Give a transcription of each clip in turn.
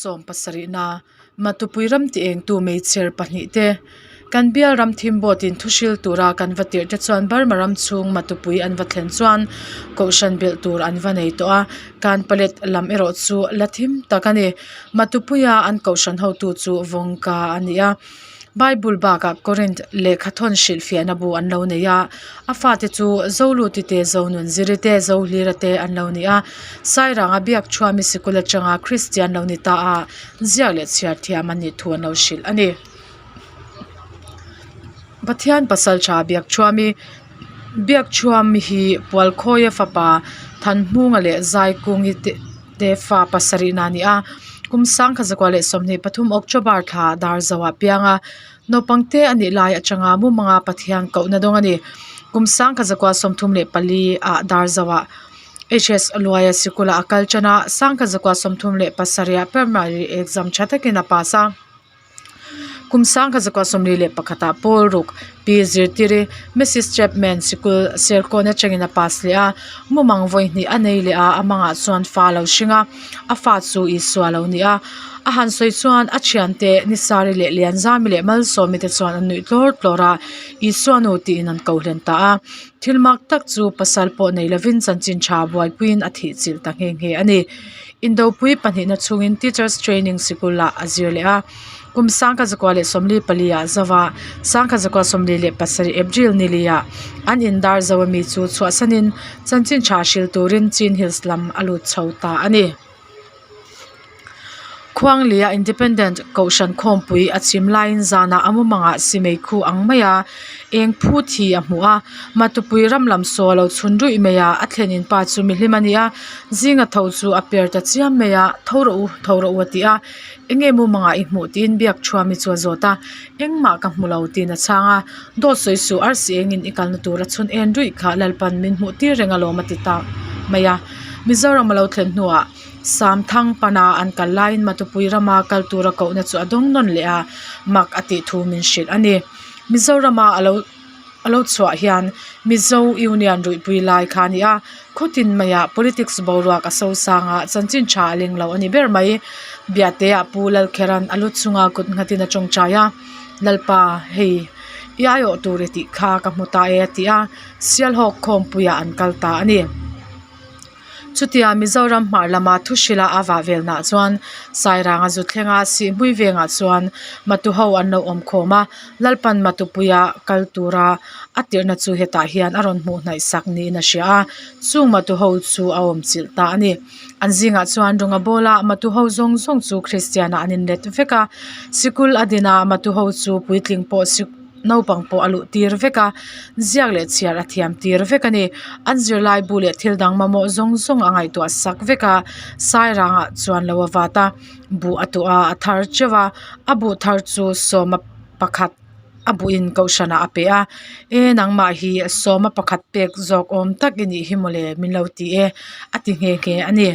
Sawmpasarihna, Matupui ram ti engtu meichher pahnihte, kan bial ram thim board-in thu hril tura kan va tirh te chuan Burma ram chhung Matupui an va thlen chuan kohhran belh tur an va nei tawh a, Kanpalet lam erawh chu la thim tak a ni. Matupuia an kohhran hotu chu Vawngka a ni a. Bible bakah Korinth lehkhathawn hrilhfiahna bu an lo nei a, a fate chu Zoluti te, Zonunziri te, Zohlira te an lo ni a. Sairanga Biakchhuami sikul atanga Kristian lo ni ta a, ziak leh chhiar thiam an nih thu an lo hrilh a ni. Pathian pasal tha Biakchhuami Biakchhuami hi Pualkhawia fapa Thanhmunga leh Zaikungi te te fa pasarihna a ni a, kum sangkhat zakua leh 23 October thla dar zoah piang a, naupang te a nih lai atanga mumanga Pathian kohna dawng a ni. Kum sangkhat zakua 34 ah dar zoah HS Luaia sikula a kal tan a, sangkhat zakua 37 ah primary exam tha takin a pass a. Kum sangkhat zakua 41 ah Paul ruk Pi Zirtiri Mrs Chapman sikul Serkawn atangin a pass leh a, mumang vawi hnih a nei leh a, a mangah chuan fa a lo hring a, a fa chu Isua a lo ni a. A han sawi chuan a thiante Nisari leh Lianzami leh Malsawmi te chuan an nuih tlawr tlawr a, Isua nu tiin an ko hlen ta a. Thil mak tak chu pasal pawh nei lovin chanchin tha buaipuiin a thih chilh ta nghe nghe a ni. Indopui pahnihna chhungin Teachers Training Sikul-ah a zir leh a, kum sangkhat zakua leh 44 ah zo a, sangkhat zakua 47 April ni liah an indar zo ami chu chhuahsanin chanchin tha hril turin Chin Hills lam a lut chho ta a ni. Khuanglia Independent Kohhran khawmpui a chim laiin zanah a mumangah simei khu ang mai a, eng phut hi a hmu a, Matupui ram lam saw a lo chhun ruih mai a, a thlenin pa chu mihlim a ni a, zinga tho chu a per ta chiam mai a, tho rawh u, tho rawh u a ti a, enge mumangah i hmuh tiin biak thuami chu a zawt a, engmah ka hmu lo tiin a chhang a, dawt sawi suh arsi engin i kalna tur a chhun en ruih kha Lalpan min hmuh tir reng alawm a ti ta mai a, Mizoram a lo thlen hnuah. Samthang pana an kal laiin Matupui rama kal tura kohna chu a dawng nawn leh a, mak a tih thu min hrilh a ni. Mizorama a lo a lo chhuah hian Mizo Union ruihpui lai kha a ni a, khawtin maiah politics boruak a sosang a, chanchin tha a leng lo a ni ber mai. Biateah Pu Lalkheran a lu chunga kut nghatin a tawngtai a, Lalpa, hei i aiawh tur i tih kha ka hmu ta e a ti a, Sialhawk khawmpuiah an kal ta a ni. Chutia Mizoram hmar lama thu hrila a vah velnah chuan Sairanga zu thlenga Sihhmui vengah chuan Matu ho an lo awm khawm a, Lalpan Matupuia kal tura a tirhna chu hetah hian a rawn hmuh hnaih sak niin a hria a, chung Matu ho chu a awm chilh ta a ni. An zingah chuan Runga bawla Matu ho zawng zawng chu Kristianah an inlet vek a, sikul a dina Matu ho chu puitling pawh Naupang pawh a luh tir vek a, ziak leh chhiar a thiam tir vek a ni. An zirlai bu leh thil dang mamawh zawng zawng a ngaihtuah sak vek a, Sairangah chuan lo a vat a, buh a tuah a, a thar teuh a, a buh thar chu sawma pakhat a buhin kohhranah a pe a, E nangmah hi sawma pakhat pek zawk awm tak i nih hi mawle min lo ti e a ti nghe nghe a ni.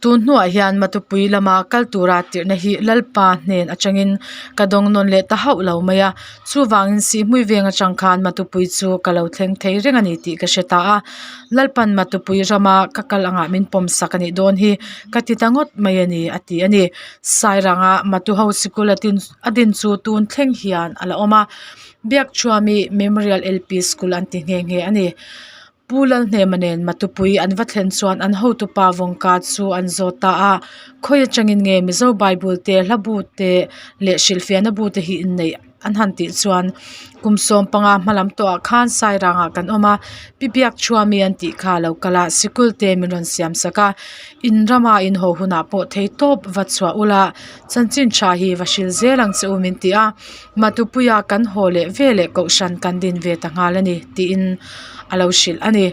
Tun hnuah hian Matupui lama kal tura tirhna hi Lalpa hnen atangin ka dawng nawn leh ta hauh lo mai a, chuvangin Sihhmui veng atang khan Matupui chu ka lo thleng thei reng a ni tih ka hre ta a, Lalpan Matupui rama ka kal angah min pawm sak a nih dawn hi ka ti ta ngawt mai a ni a ti a ni. Sairanga Matuho sikul a din chu tun thleng hian a la awm a, Biakchhuami Memorial LP School an ti nghe nghe a ni. Pu Lalhnema nen Matupui an va thlen chuan an hotupa Vawngka chu an zawt ta a, Khawi atangin nge Mizo Bible te, hla bu te leh hrilhfiahna bu te hi inneih an han tih chuan kum 15 hmalam tawhah khan Sairangah kan awm a, Pi Biakchhuami an tih kha a lo kal a, sikul te min rawn siam sak a, in rama in haw hunah pawh thei tawp va chhuah ula, chanchin tha hi va hril zel ang che u min ti a, Matupuia kan haw leh veleh kohhran kan din ve ta nghal a ni tiin a lo hrilh a ni.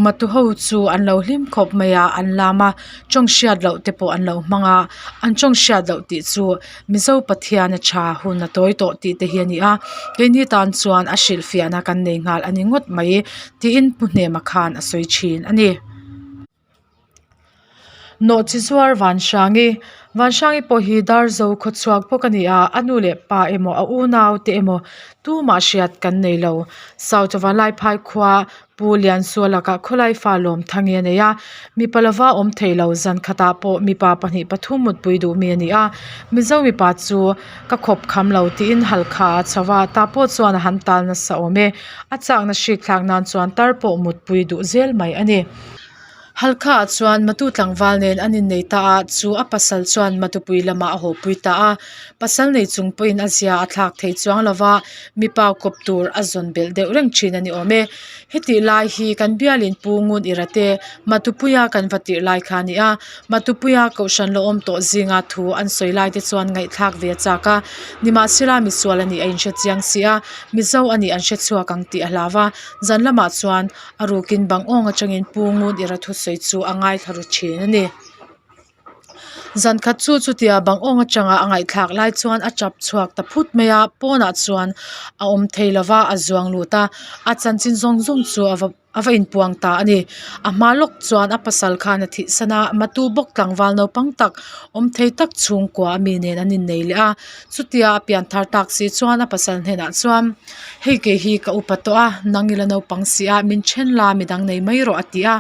Matu ho chu an lo hlim khawp mai a, an lam a, tawng hriat loh te pawh an lo hmang a, an tawng hriat loh tih chu Mizo Pathian a tha hun a tawi tawh tih te hi a ni a, keini tan chuan a hrilhfiahna kan nei nghal a ni ngawt mai tiin Pu Hnema khan a sawi thin a ni. Nawhchizuar Vanhrangi Vanhrangi pawh hi Darzo khawchhuak bawk a ni a, a nu leh pa emaw a unau te emaw tumah hriat kan nei lo. South Vanlaiphai khua Pu Liansua lakah khawlai fa lawm thangi a nei a, mipa lova awm thei lo zan khatah pawh mipa pahnih pathum mutpui duh mi a ni a, Mizo mipa chu ka khawp kham lo tiin halkha a chho a, tah pawh chuan a han tal nasa awm e, a chakna hrik thlak nan chuan tar pawh mutpui duh zel mai a ni. Halkha ah chuan Matu tlangval nen an innei ta a, chu a pasal chuan Matupui lamah a hawpui ta a. Pasal nei chung pawhin a zia a thlak thei chuang lo va, mipa kawp tur a zawn belh deuh reng thin a ni awm e. Hetih lai hi kan bialin Pu Ngun Irate Matupuia kan va tirh lai kha a ni a, Matupuia kohhran lo awm tawh zinga thu an sawi lai te chuan ngaihthlak ve a chak a, nimahsela misual a nih a inhre chiang si a, Mizo a nih an hre chhuak ang tih a hlau a, zan lamah chuan A rukin bang awng atangin Pu Ngun Ira thusawi chu a ngaithla ru thin a ni. Zan khat chu chutia bang awng atanga a ngaihthlak lai chuan a tap chhuak ta phut mai a, pawnah chuan a awm thei lo va, a zuang lut a, a chanchin zawng zawng chu a va a va inpuang ta a ni. A hma lawk chuan a pasal khan a thih san a, Matu bawk tlangval naupang tak awm thei tak chhungkua a mi nen an innei leh a, chutia a pian thar tak si chuan a pasal hnenah chuan Hei kei hi ka upa tawh a, nang ila naupang si a, min then la midang nei mai rawh a ti a.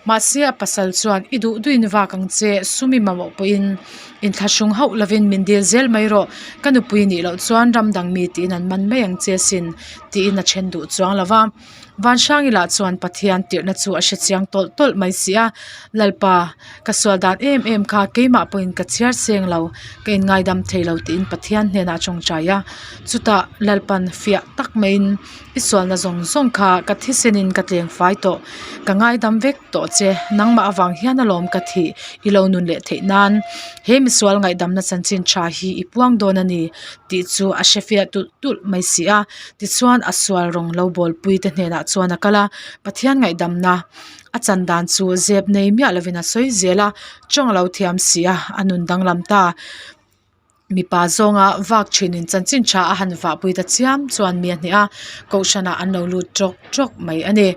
Mahse a pasal chuan i duh duhin vak ang che, sum i mamawh pawhin inthlahrung hauh lovin min dil zel mai rawh, ka nupui nih loh chuan ram dang mi tiin an man mai ang che sin tiin a then duh chuang lo va. Vanhrangi lah chuan Pathian tirhna chu a hre chiang tawlh tawlh mai si a, Lalpa, ka sual dan em em kha keimah pawhin ka chhiar seng lo, ka inngaidam thei lo tiin Pathian hnenah a tawngtai a. Chutah Lalpan fiah tak maiin i sualna zawng zawng kha ka thisenin ka tleng fai tawh, ka ngaidam vek tawh che, nangmah avang hian alawm ka thih i lo nun leh theih nan he misual ngaihdamna chanchin tha hi i puang dawn a ni tih chu a hre fiah tulh tulh mai si a. Tichuan a sual rawng lo bawlpui te hnenah chuan a kal a, Pathian ngaihdamna a chan dan chu zep nei miah lovin a sawi zel a, tawng lo thiam si a, a nun danglam ta. Mipa zawnga vak thinin chanchin tha a han vahpui ta chiam chuan mi a hneh a, kohhranah an lo lut tawk tawk mai a ni.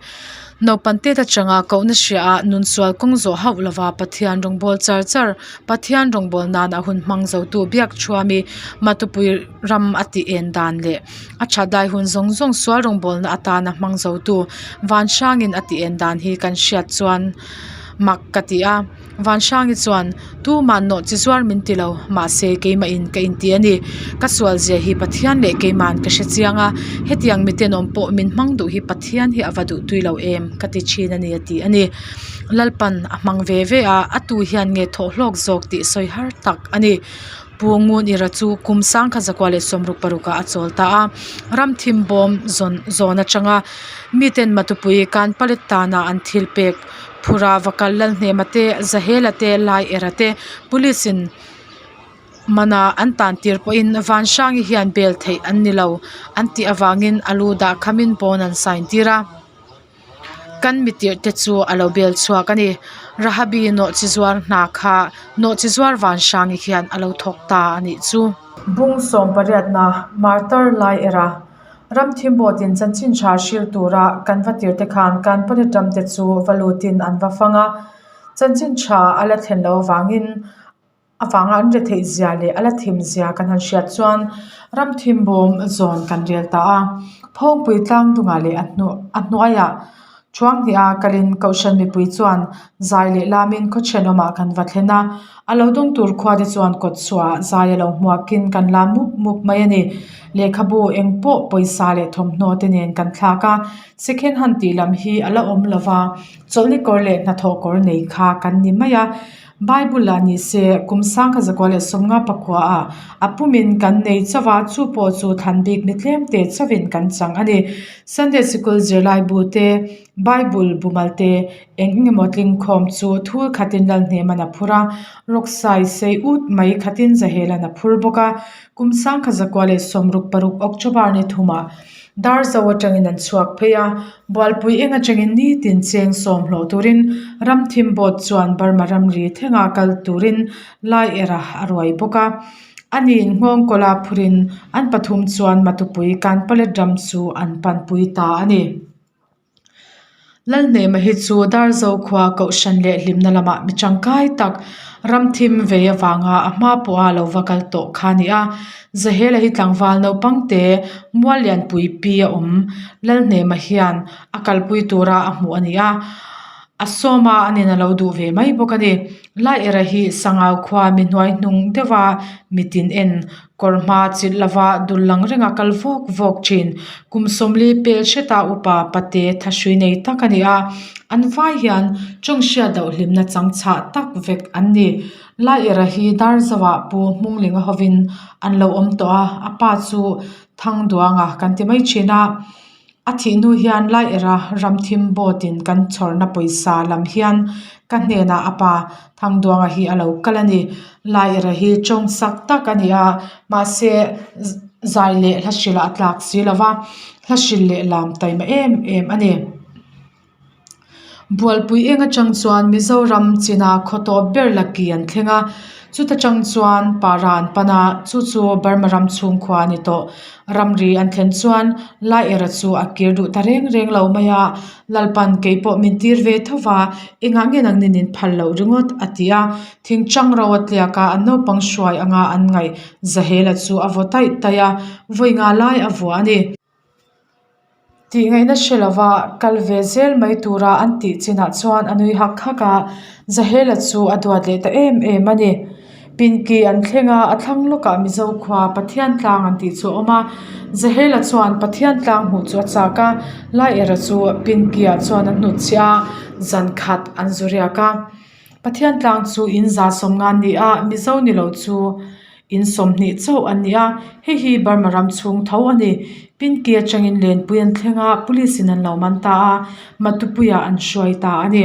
Naupan tet atanga kohna hria a nun sual kawng zawh hauh lova Pathian rawngbâwl char char, Pathian rawngbâwl nana hun hmang zotu biak thuami Matupui ram a tih en dan leh a that dai hun zawng zawng sual rawngbâwlna atana hmang zotu Vanhrangin a tih en dan hi kan hriat chuan mak ka ti a. Vanhrangi chuan, Tuman nawh chi zuar min ti lo, mahse keimahin ka inti a ni. Ka sual zia hi Pathian leh keiman ka hre chiang a, hetiang mitenawm pawh min hmang duh hi Pathian hi a va duh tui lo em ka ti thin a ni a ti a ni. Lalpan a hmang ve ve a, a tu hian nge thawh hlawk zawk tih sawi har tak a ni. Pu Ngunira chu kum sangkha zakua leh sawmruk parukah a chawl ta a, ramthim bawm zawn zawn atanga miten Matupui Kanpalet tana an thil pek Phura va kal Lalhnema te, Zahela te, Laiera te Police in mana an tan tir pawhin Vanhrangi hian bel theih an ni lo an tih avangin a lu dah khamin pawn an sign tir a. Kan mitirh te chu a lo bel chhuak a ni. Rahabi nawhchizuar hna kha nawhchizuar Vanhrangi hian a lo thawk ta a nih chu. Bung sawmpariatna Martar Laiera Ramthim board-in chanchin tha hril tura kan va tirte khan kan panet ramte chu va lutin an va fang a, chanchin tha a la thlen loh avangin avanga an retheih zia leh a la thim zia kan han hriat chuan ramthim bawm zawn kan rel ta a. Phawngpui tlang dungah leh a hnu a hnuaiah Thuanghniha kalin Kohhran mipui chuan zai leh lamin khaw thenawmah kan va thlen a, a lo dawng tur khua te chuan kawt chhuah zai a lo hmuakin kan la mup mup mai a ni. Lehkhabu eng pawh pawisa leh thawmhnaw te nen kan thlak a, second hand tih lam hi a la awm lova, chawlhni kawr leh hnathawh kawr nei kha kan ni mai a. Bible ah ni se kum sangkhat zakua leh sawmnga pakua ah a pumin kan nei chauh a, chu pawh chu thlan bik mi tlem te chauhin kan chang a ni. Sunday sikul zirlai bu te, Bible bumal te eng eng emaw tling khawm chu thul khatin Lalhneman a phur a, rawksai sei ut mai khatin Zahelan a phur bawk a. Kum sangkhat zakua leh sawmruk paruk October ni thumah Darzo atangin an chhuak phei a, Bualpui eng atangin nitin cheng sawm hlawh turin Ramthim boat chuan Burma ramri thlenga kal turin lai era a ruai bawk a. Ani'n nghawngkawla phurin an pathum chuan Matupui Kanpalet ram chu an panpui ta a ni. Lalhnema hi chu Darzo khua Kohhran leh hlimna lamah mi tangkai tak ramthim vei avanga a hma pawha lo va kal tawh kha a ni a. Zahela hi tlangval naupang te mual lianpui pi a awm. Lalhnema hian a kalpui tura a hmuh a ni a, a sawm a a nin a lo duh ve mai bawk a ni. Laiera hi Sangau khua mi hnuai hnung deuha mitin en Kawr hma chilh lova dul lang renga kal vawk vawk thin. Kum 40 pel hreta upa pate thahrui nei tak a ni a, an vai hian tawng hriat loh hlimna chang chhah tak vek an ni. Laiera hi Darzoah Pu Hmunglinga hovin an lo awm tawh a, a pa chu Thangduanga kan ti mai thin a. A thih hnu hian Laiera ramthim boat in kan chhawrna pawisa lam hian ka hnenah a pa Thangduanga hi a lo kal a ni. Laiera hi tawng sak tak a ni a, mahse zai leh hla hrilh ah a tlak si lo va, hla hrilh leh lam taima em em a ni. Bualpui eng atang chuan Mizoram china khaw tawp ber laki an thleng a, chuta tang chuan para an pan a, chu chu Burma ram chhungkhua a ni tawh. Ramri an thlen chuan Laiera chu a kir duh ta reng reng lo mai a, Lalpan kei pawh min tir ve tho va, engah nge nang nin in phal loh ringawt a ti a, thingchang ro a tliak a, an naupang hruai anga an ngaih Zahela chu a vaw taih taih a, vawi nga lai a vuah a ni. Tih ngaihna hre lova kal ve zel mai tura an tih chinah chuan a nui hak hak a, Zahela chu a duat leh ta em em a ni. Pinki an thleng a, a thlang lawkah Mizo khua Pathian tlang an tih chu a awm a, Zahela chuan Pathian tlang hmuh chu a chak a, Laiera chu Pinki-ah chuan a hnutchhiah a, zan khat an zu riak a. Pathian tlang chu in za 50 an ni a, Mizo ni lo chu In 20 chauh an ni a, hei hi Burma ram chhung tho a ni. Pinki atangin lenpui an thleng a, police in an lo man ta a, Matupuiah an hruai ta a ni.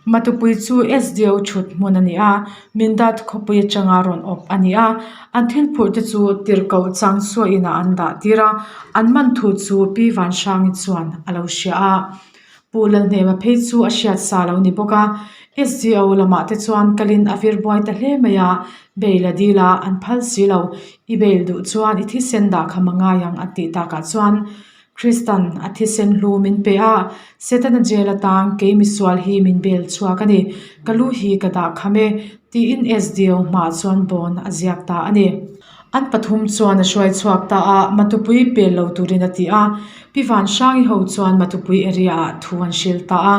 Matupui chu SDO thut hmun a ni a, Mindat khawpui atanga rawn awp a ni a. An thil phurh te chu tirhkoh Changsuah inah an dah tir a, an man thu chu Pi Vanhrangi chuan a lo hria a. Pu Lalhnema phei chu a hriat sa lo ni bawk a, SDO lamah te chuan kalin a vir buai ta hle mai a, bail a dil a, an phal si lo, i bail duh chuan i thisen dah kha ma ngai ang a tih takah chuan Kristan a thisen hlu min pe a, Setana jail atang kei misual hi min bail chhuak a ni, ka lu hi ka dah kham e, tiin SDO hmaah chuan bond a ziak ta a ni. An pathum chuan a hruai chhuak ta a, Matupui pel lo turin a ti a. Pi Vanhrangi ho chuan Matupui area ah thu an hril ta a.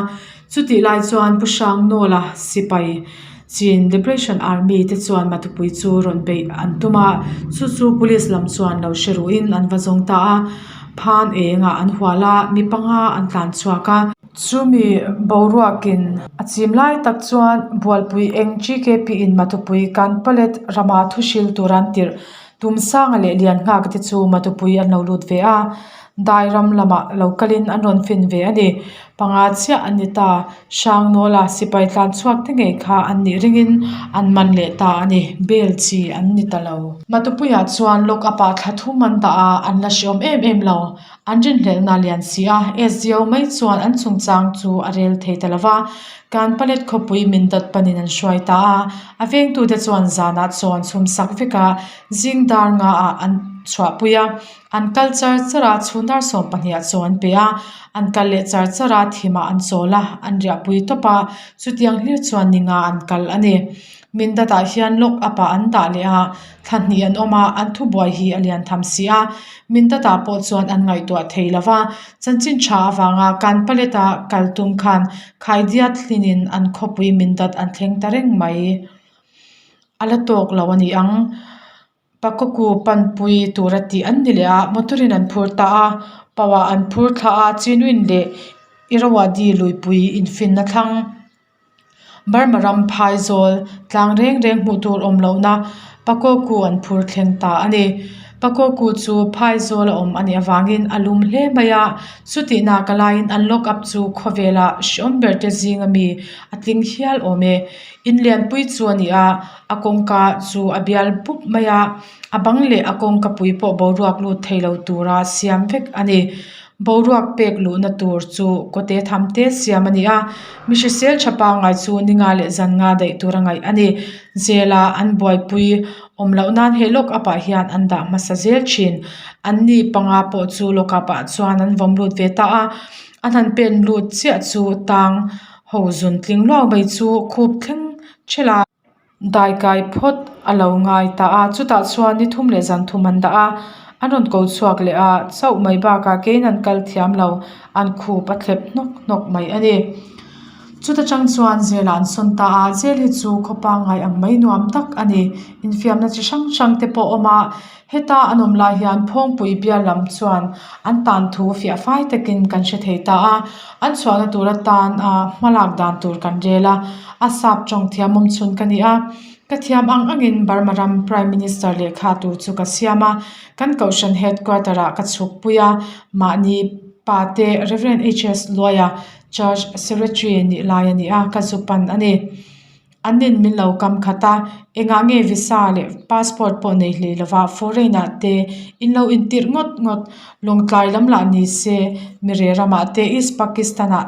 Chutih lai chuan Pu Hrangnawla sipai Chin Liberation Army te chuan Matupui chu rawn beih an tum a, chu chu Police lam chuan lo hre ruhin an va zawng ta a. Phan engah an hual a, mi panga an tlan chhuak a. Chumi boruakin a chim lai tak chuan Bualpui eng GKP in Matupui kan Palet rama thu hril tur an tirh Tumsanga leh Lianghaka te chu Matupui an lo lut ve a, Dai ram lamah lo kalin an rawn fin ve a ni. Panga chiah an ni ta, Hrangnawla sipai tlan chhuak te ngei kha an nih ringin an man leh ta a ni, bail chi an ni ta lo. Matupuiah chuan lock up ah thla thum an dah a, an la hreawm em em lo. An rinhlelhna lian si a, SDO mai chuan an chungchang chu a rel thei ta lo va, Kanpalet khawpui min dawt panin an hruai ta a, a vengtute chuan zanah chaw an chhum sak vek a, zing dar ngaah an chhuahpui a, an kal char char a, chhun dar 12 ah chaw an pe a, an kal leh char char a, thimah an chawl a, an riahpui tawp a, chutiang hlir chuan ni nga an kal a ni. Min datah hian lock up ah an dah leh a, thla hnih an awm a, an thubuai hi a lian tham si a, min datah pawh chuan an ngaihtuah thei lo va, chanchin tha avanga kan palet a kal tum khan khaidiat hlinin an khawpui min dat an thleng ta reng mai. A la tawk lo a ni ang. Pakawku panpui tura tih an ni leh a, motor in an phur ta a, pau ah an phur thla a, Chinwin leh Irrawaddy luipui infinna thlang Burma ram phaizawl tlang reng reng hmuh tur awm lohna Pakawku an phur thleng ta a ni. Pakawku chu phaizawl a awm a nih avangin a lum hle mai a, chutih nak a laiin an lock up chu khawvela hreawm ber te zinga mi a tling hial awm e. In lianpui chu a ni a, a kawngka chu a bial pup mai a, a bang leh a kawngka pui pawh boruak lut thei lo tura siam vek a ni. Boruak pek luhna tur chu kawte tham te siam a ni a, mi hrisel tha pangngai chu ni nga leh zan nga daih tura ngaih a ni. Zela an buaipui awm loh nan he lock up ah hian an dah hmasa zel thin. An ni panga pawh chu lock up ah chuan an vawm lut ve ta a. An han pen lut chiah chu tang ho zun tling luau mai chu khup thleng thelh a. Daikai phawt a lo ngai ta a chutah chuan ni thum leh zan thum an dah a an rawn ko chhuak leh a chauh mai bakah kein an kal thiam lo an khup a thlep hnawk hnawk mai a ni. Chuta tang chuan zel ah an sawn ta a zel hi chu khaw pangngai ang mai nuam tak a ni infiamna chi hrang hrang te pawh a awm a heta an awm lai hian phawngpui bial lam chuan an tan thu fiah fai takin kan hre thei ta a an chhuahna tur atan a hmalak dan tur kan rel a a sap tawng thiam awm chhun ka ni a ka thiam ang angin Burma ram prime minister lehkha tur chu ka siam a kan kohhran headquarter ah ka chhuk pui a mahni pa te Rev H S Luaia Church secretary nih lai a ni a ka zu pan a ni. An in min lo kam khat a engah nge visa leh passport pawh nei hlei lova foreign ah te in lo intirh ngawt ngawt lawngtlai lam lah ni se mire ramah te east pakistan ah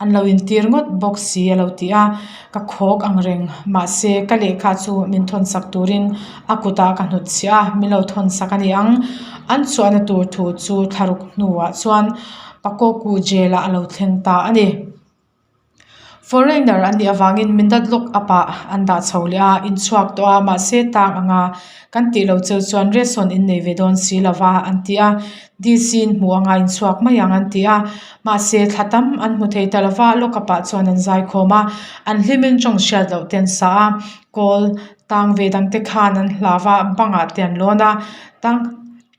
an lo intir ngawt bawk si a lo ti a ka khawk ang reng mahse ka lehkha chu min thawn sak turin a kutah ka hnut chhiah a min lo thawn sak a ni ang an chhuahna tur thu chu thlaruk hnuah chuan Pakoku jail ah a lo thleng ta a ni. Foreigner an nih avangin Mindat lock up ah an dah chho leh a, in chhuak tawh a, mahse tang anga kan tih lo cheu chuan ration in nei ve dawn si lo va an ti a, DC in hmu anga in chhuak mai ang an ti a, mahse thla tam an hmu thei ta lo va, lock up ah chuan an zai khawm a, an hlimin tawng hriat loh te an sa a, kawl tang ve dang te khan an hlau a, bangah te an lawn a, tang.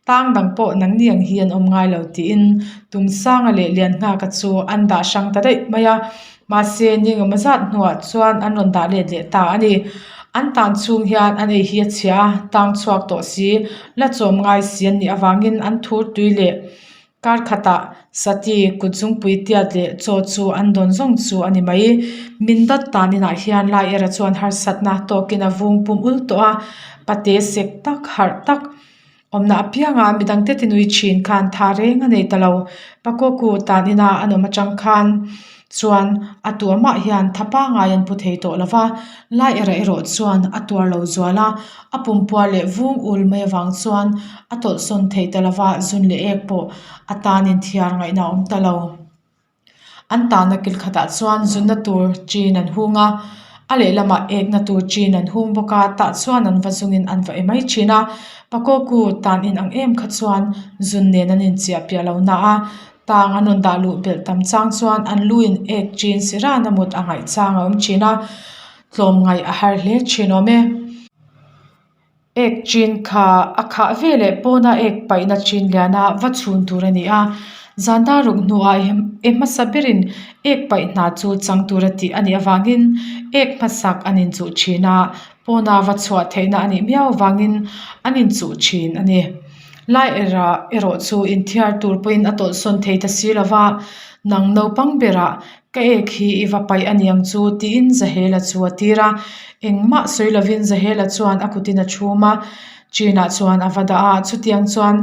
Tang dang pawh nangni ang hi an awm ngai lo tiin Tumsanga leh Lianhnaka chu an dah hrang ta daih mai a, mahse ni engemaw zat hnuah chuan an rawn dah let leh ta a ni. An tan chhung hian an ei hi a chhia a, tang chhuak tawh si, la chawm ngai si an nih avangin an thur tui leh kar khatah sati kut zungpui tiat leh chaw chu an dawn zawng chu a ni mai. Min dat tan inah hian lai era chuan harsatna tawkin a vung pum ul tawh a, pate sek tak harh tak Awmna apianga midangte tinui thin khan tha reng a nei ta lo. Pakoku tan ina an awm atang khan chuan a tuamah hian tha pangai an pu thei tawh lo va, lai erawh erawh chuan a tuar lo zual a, a pumpua leh vung ul mai avang chuan a tawlhsawn thei ta lo va, zun leh ek pawh a tan inthiar ngaihna a awm ta lo. An tahna kil khatah chuan zunna tur chin an hung a, a lehlamah ekna tur chin an hung bawk a, tah chuan an va zungin an va e mai thin a. Pakawku tan in ang em kha chuan zun nen an inchiah piah lo na a, tang an rawn dah luh belh tam chang chuan an lu in ek chin si ran a mut a ngaih chang a awm thin a, tlawmngaih a har hle thin awm e. Ek chin kha a khah ve leh pawna ek paihna chin liana va chhun tur a ni a, zan dar ruk hnuah e hmasa berin ek paih hna chu chang tura tih a nih avangin ek hmasak an inchuh thin a, pawna va chhuah theihna a nih miau avangin an inchuh thin a ni. Lai era erawh chu inthiar tur pawhin a tawlhsawn thei ta si lova, nang naupang berah Ka ek hi i va paih a niang chu tiin Zahela chu a tir a, engmah sawi lovin Zahela chuan a kutin a chhum a, Chinah chuan a va dah a, chutiang chuan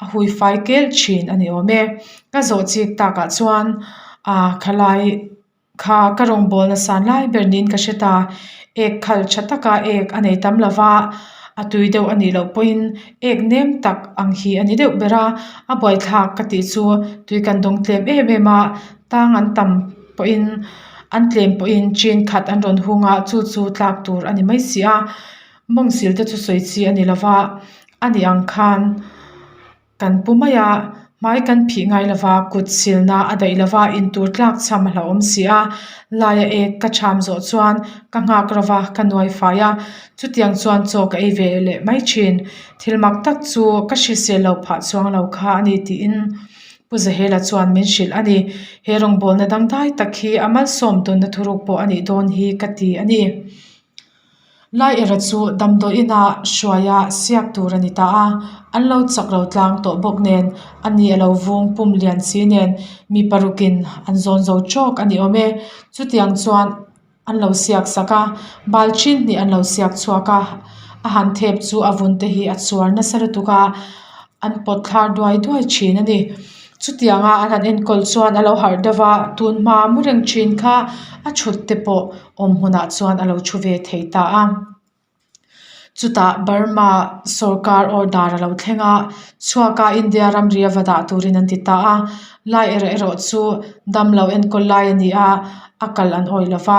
a hui fai kel thin a ni awm e. Ka zawh chik takah chuan aa khalai kha ka rawngbawlna san lai ber niin ka hre ta, ek khal tha taka ek a nei tam lova, a tui deuh a nih loh pawhin ek nem tak ang hi a ni deuh ber a, a buaithlak ka tih chu tui kan dawng tlem em em a. Tang an tam pawhin an tlem pawhin chin khat an rawn hung a chu chu tlak tur a ni mai si a mawng sil te chu sawi chi a ni lova a ni ang khan kan pu mai a hmai kan phih ngai lova kut silna a daih lova intur tlak cham a hlauhawm si a laia ek ka cham zawh chuan ka nghak rova ka nuai fai a chutiang chuan chaw ka ei ve leh mai thin thil mak tak chu ka hrisel lo phah chuang lo kha a ni tiin. Pu Zahela chuan min hrilh a ni. He rawngbawlna dangdai tak hi a malsawm tawnna thuruk pawh a nih dawn hi ka ti a ni. Laiera chu damdawi inah hruaia siak tur a ni ta a, an lo chak lo tlang tawh bawk nen a ni a lo vung pum lian si nen mi parukin an zawn zo tawk a ni awm e. Chutiang chuan an lo siak sak a, bal chin hnih an lo siak chhuak a, a han thep chu a vun te hi a chuar nasa lutuk a, an pawt thlar duai duai thin a ni. Chutianga an han enkawl chuan a lo harh deuh a, tun hma mu reng thin kha a thut te pawh awm hmunah chuan a lo thu ve thei ta a. Chutah Burma sorkar order a lo thleng a, chhuaka India ramri a va dah turin an ti ta a. Lai erawh erawh chu damlo enkawl lai a ni a, a kal an awih lo va,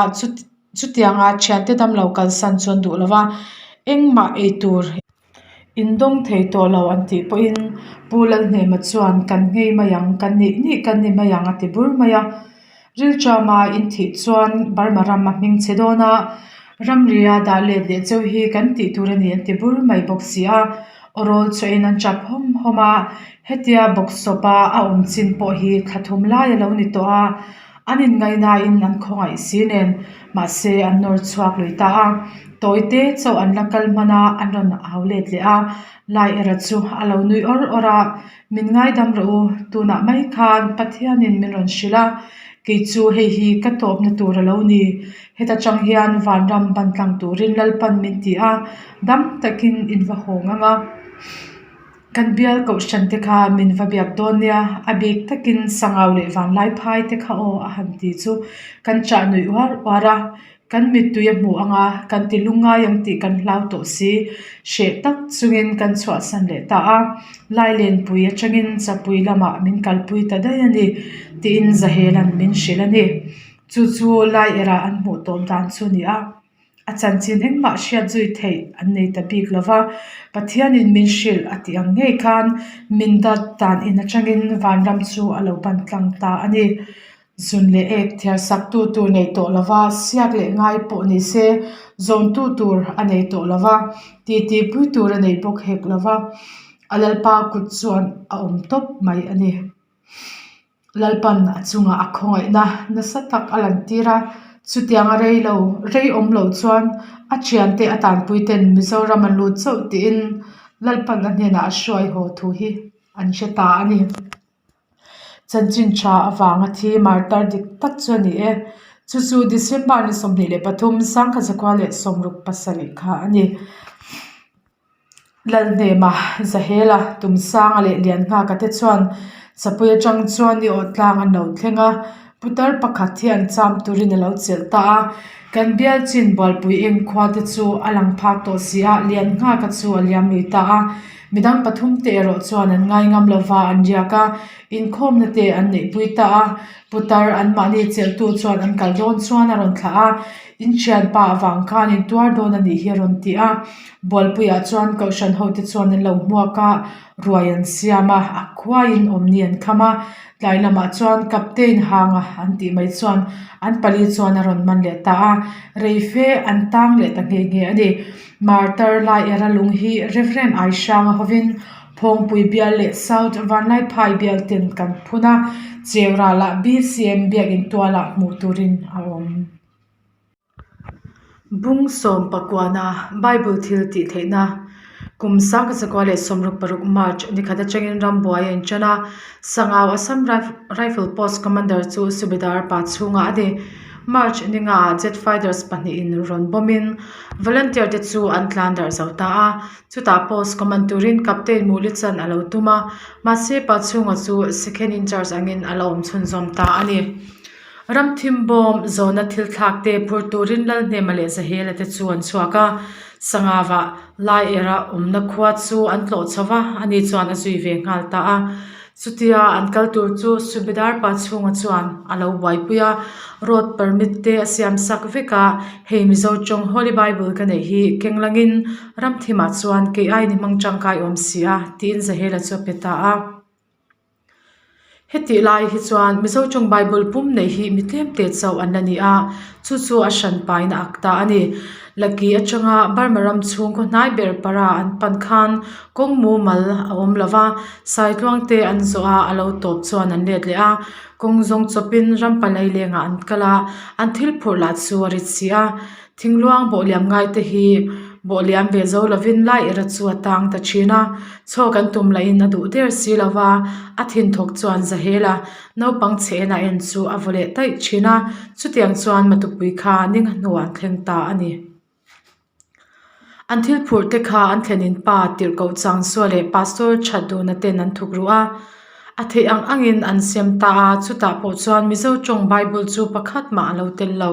chutianga thiante damlo kalsan chu an duh lo va, engmah eitur Indawng thei tawh lo an tih pawhin Pu Lalhnema chuan kan nghei mai ang, kan nih nih kan ni mai ang a ti bur mai a. Rilṭama in thih chuan Burma ram a hming chhe dawn a, ramria dah let leh cheu hi kan tih tur a ni an ti bur mai bawk si a. Awrawl chhuahin an ṭap hawm hawm a, hetia bawksawpa a awm chin pawh hi thla thum lai a lo ni tawh a. An inngaihnain an khawngaih si nen, mahse an nawr chhuak lui ta a. Tawite chauh an la kal hman a, an rawn au let leh a. Lai era chu a lo nui awr awr a, Min ngaidam rawh u, tunah mai khan Pathianin min rawn hrilh a, kei chu hei hi ka tawpna tur a lo ni. Heta tang hian vanram ban tlang turin Lalpan min ti a, dam takin in va hawng ang a. Kan bial kohhran te kha min va biak dawn nia, a bik takin Sangau leh Vanlai phai te kha aw a han ti chu kan chah nuih uar uar a, kan mittui a hmu ang a, kan ti lungngai ang tih kan hlau tawh si, hreh tak chungin kan chhuahsan leh ta a, Lailenpui atangin Chapui lamah min kalpui ta daih a ni tiin Zahela'n min hrilh a ni. Chu chu Lai era an hmuh tawp dan chu a ni a. A chanchin engmah hriat zui theih an nei ta bik lo va, Pathianin min hrilh a tih ang ngei khan min dat dan in atangin vanram chu a lo ban tlang ta a ni. Zun leh ek thiar saktu tur nei tawh lo va, siak leh ngai pawh ni se zawntu tur a nei tawh lo va, titi pui tur a nei bawk hek lo va, a Lalpa kut chuan a awm tawp mai a ni. Lalpan a chungah a khawngaihna nasa tak a lantir a, chutiang a rei lo, rei awm lo chuan a thiante a tanpui ten Mizoram an lut chauh tiin Lalpan a hnenah a hruai haw thu hi an hre ta a ni. Chanchin tha avanga thi martar dik tak chu a ni e. Chu chu December ni 23 1967 kha a ni. Lalhnema, Zahela, Tumsanga leh Lianghaka te chuan Chapui atang chuan i awh tlang an lo thleng a, putar pakhat hian cham turin a lo chelh ta a, kan bial chin bualpui eng khua te chu a lang phak tawh si a, Lianghaka chu a liam lui ta a, midang pathum te erawh chuan an ngai ngam lova an riak a, inkhawmna te an neihpui ta a, putar anmahni chelhtu chuan an kal dawn chuan a rawn thlah a. In thianpa avang khan in tuar dawn a nih hi a rawn ti a, Bualpuiah chuan Kohhran hote chuan an lo hmuak a, ruai an siam a, a khuaiin awmni an kham a, tlai lamah chuan Captain Hanga an tih mai chuan an pali chuan a rawn man leh ta a, rei fe an tang leh ta nghe nghe a ni. Martar lai era lung hi Rev Aihranga hovin Phawngpui bial leh South Vanlaiphai bial ten kan phun a, Cheural-ah BCM biakinn tualah hmuh turin a awm. Bung sawm pakuana Bible thil tih theihna kum sangkhat zakua leh sawmruk paruk March nikhat atangin rambuai a intan a, Sangau Assam Rifle Post Commander chu Subedar pa chhungah a ni. March ninga ah Jet Fighters pahnihin rawn bawmin volunteer te chu an tlan darh zo ta a, chutah post command turin Captain Mulichan a lo tum a, mahse pa chhunga chu Second in charge angin a la awm chhunzawm ta a ni. Ramthim bawm zawhna thil thlak te phur turin Lalhnema leh Zahela te chu an chhuak a, Sangava lai era awmna khua chu an tlawh chho va, ani chuan a zui ve nghal ta a. Chutia an kal tur chu Subedar pa chhunga chuan a lo buaipui a, road permit te a siam sak vek a, hei Mizo tawng Holy Bible ka neih hi keng langin Ramthimah chuan kei aiin i hmang tangkai awm si a, tiin Zahela chu a pe ta a. Hetih lai hi chuan Mizo tawng Bible pum neih hi mi tlem te chauh an la ni a, chu chu a hran pain a ak ta a ni. Laki atanga Burma ram chhung khaw hnai ber para an pan khan kawng mumal a awm lo va, Saitluang te an zawh a, a lo tawp chuan an let leh a, kawng zawng chawpin ram palai lengah an kal a, an thil phurh lah chu a rit si a. Thingluang bawhliam ngai te hi bawhliam ve zo lovin lai era chu a tang ta thin a, chhawk an tum lahin a duh der si lo va, a thinthawk chuan Zahel a naupang chhe en a en chu a vaw leh taih thin a, chutiang chuan Matupui kha ninga hnuah an thleng ta a ni. An thil phurh te kha an thlenin pa tirhkoh Changsua leh Pastor Thatduna ten an thuk ruh a, a theih ang angin an sem ta a, chutah pawh chuan Mizo tawng Bible chu pakhat mah a lo tel lo.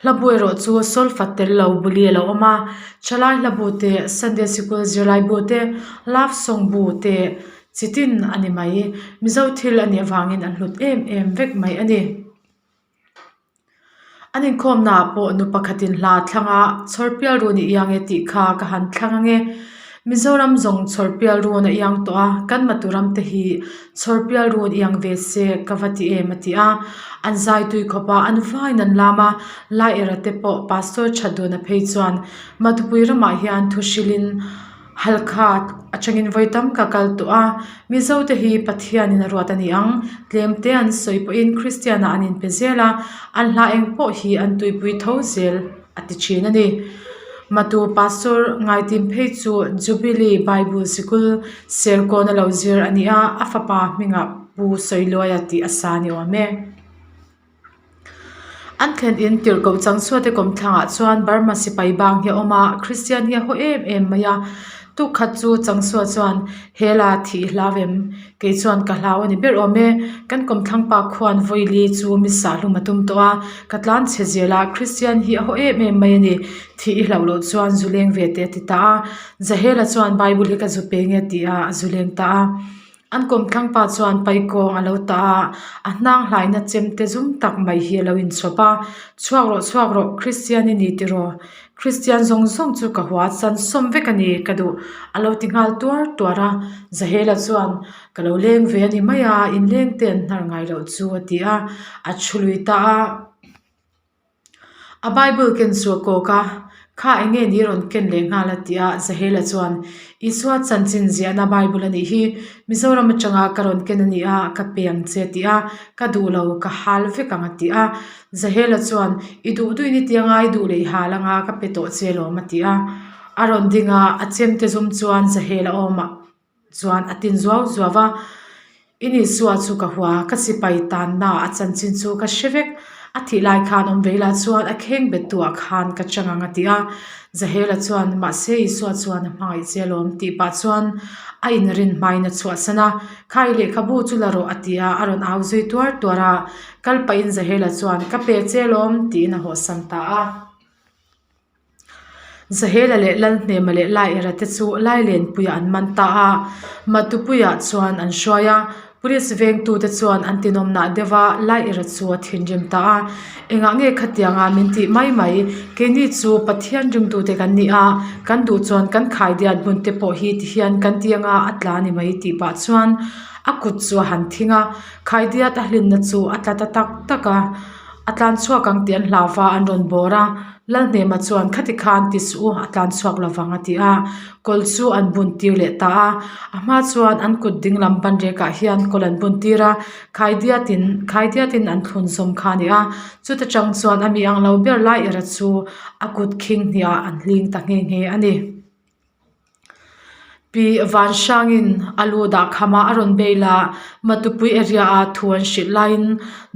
Hla bu erawh chu solfa tel lo buli a lo awm a thalai hla bu te sunday sikul zirlai bu te love song bu te chi tin a ni mai mizo thil a nih avangin an hlut em em vek mai a ni. An inkhawmna ah pawh nu pakhatin hla a thlang a chhawrpial run i iang e tih kha ka han thlang ange Mizoram zawng chhawrpial run a iang tawh a kan maturam te hi chhawrpial run iang ve se ka va ti em a ti a an zai tui khawp a an vaiin an lam a lai era te pawh pastor that duna phei chuan matupui ramah hian thu hrilhin Halkha atangin vawi tam ka kal tawh a, Mizo te hi Pathianin a ruat a ni ang, tlem te an sawi pawhin Kristian ah an inpe zel a, an hla eng pawh hi an tuipui tho zel a ti thin a ni. Matu Pastor Ngaitim phei chu Jubilee Bible Sikul Serkawn a lo zir a ni a, a fapa hmingah Pu Sawiluaia tih a sa ni awm e. An thlen in tirhkoh changchhuate kawmthlangah chuan Burma sipai bang hi a awm a, Kristian hi a haw em em mai a. Tukkhat chu changchhuah chuan hela thih i hlau em? Kei chuan ka hlau a ni ber awm e. Kan kawmthlang pa khuan vawili chu mi sahhlum a tum tawh a, ka tlan chhe zel a, Kristian hi a haw em em mai a ni. Thih i hlauh loh chuan zu leng ve teh a ti ta a. Zahela chuan Bible hi ka zu pe nge tih a, a zu leng ta a. An kawmthlang pa chuan paikawng a lo tah a, a hnang hlaina chemte zum tak mai hi a lo inchhawp a, Chhuak rawh chhuak rawh, Kristian i ni tiraw? Kristian zawng zawng chu ka hua chan sawm vek a ni ka duh a lo ti nghal tuar tuar a. Zahela chuan, Ka lo leng ve a ni mai a, inleng te an hnar ngai loh chu a ti a, a thu lui ta a. A Bible ken chu a kawk a, Kha eng nge ni rawn ken leh nghal a ti a, Zahela chuan, Isua chanchin ziahna Bible a nih hi, Mizoram atanga ka rawn ken a ni a, ka pe ang che a ti a, Ka duh lo, ka hal vek ang a ti a. Zahela chuan, I duh duhin i ti anga, i duh leh i hal anga, ka pe tawh che alawm a ti a. A rawn ding a, a chemte zum chuan Zahela awmah chuan a tin zuau zuau a, I Isua chu ka hua, ka sipai tanna a chanchin chu ka hre vek, a thih lai khan awm ve ila chuan a kheng bet tu ah khan ka chang ang a ti a. Zahela chuan, Mahse Isua chuan a hmangaih che alawm tih pah chuan a inrin hmain a chhuahsan a, Kha i lehkhabu chu la rawh a ti a, a rawn au zui tuar tuar a, kal pahin Zahela chuan, Ka pe che alawm tiin a hawhsan ta a. Zahela leh Lalhnema leh Laera te chu Lailenpuiah an man ta a, Matupuiah chuan an hruai a, Police vengtute chuan an tinawmnah deuh a, Laera chu a thinrim ta a, Engah nge khatianga min tih mai mai, keini chu Pathian ringtute kan ni a, kan duh chuan kan khaidiat hmun te pawh hi tihian kan ti anga a tla ni mai tih pah chuan a kut chu a han thing a, khaidiat a hlinna chu a tla ta tak tak a. A tlan chhuak ang tih an hlau va, an rawn bawr a. Lalhnema chuan khati khan ti suh u, a tlan chhuak lovang a ti a. Kawl chu an bun tir leh ta a. A hma chuan an kut ding lam ban rekah hian kawl an bun tir a, khaidiatin khaidiatin an thlun zawm kha a ni a. Chuta tang chuan a mi ang lo ber lai era chu a kut khing hniah an hling ta nghe nghe a ni. Pi Vanhrangin a lu dah kham a, a rawn bail a, Matupui area a thu an hrilh laiin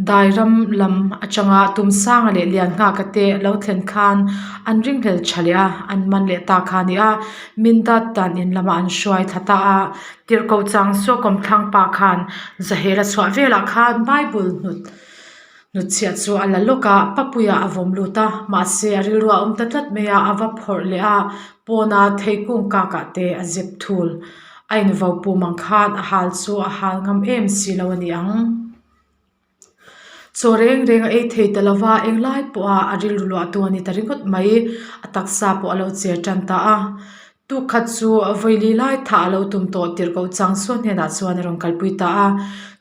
Dairam lam atanga Tumsanga leh Lianghaka te lo thlen khan an ringhlel tha leh a, an man leh ta kha a ni a, Mindat dan in lamah an hruai thla ta a, Tirhkoh chang Suakawm thlang pa khan Zahel a chhuah velah khan Bible hnut. Hnutchhiah chu a la lawk a, papuia a vawm lut a, mahse a rilru a awm ta tlat mai a, a va phawrh leh a, pawna theikung kakah te a zep thul. A invo pum ang khan a hal chu a hal ngam em si lo a ni ang. Chaw reng reng a ei thei ta lo va, englai pawha a rilru luahtu a ni ta ringawt mai, a taksa pawh a lo cher tan ta a. Tukkhat chu vawili lai thah a lo tum tawh tirhkoh chang suan hnenah chuan a rawn kalpui ta a.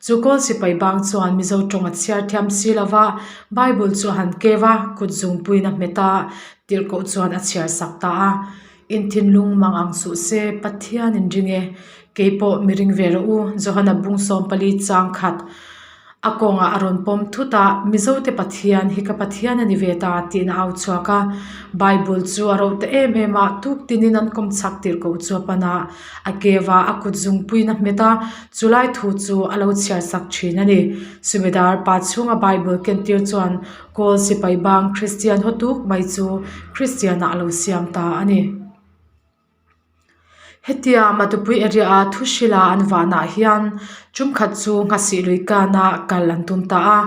Chu kawl sipai bang chuan Mizo tawng a chhiar thiam si lo va, Bible chu a han keu a, kut zungpuiin a hmet a, tirhkoh chuan a chhiar sak ta a. In thinlung mang ang suh se, Pathian in ring e, kei pawh mi ring ve rawh u, Johana bung 14 chang khat. A kawngah a rawn pawm thut a, Mizote Pathian hi ka Pathian a ni ve ta tiin a au chhuak a. Bible chu a roh ta em em a, tuk tinin an kawm chak tirh koh chu a pan a, a keu a, a kut zungpuiin a hmet a, chulai thu chu a lo chhiar sak thin a ni. Sumedar pa chhunga Bible kentir chuan Kawl sipai bang Kristian hawtuk mai chu Kristianah a lo siam ta a ni. Hetia Matupui area a thu hrila an vanah hian tumkhat chu nghasih lui kana kal an tum ta a,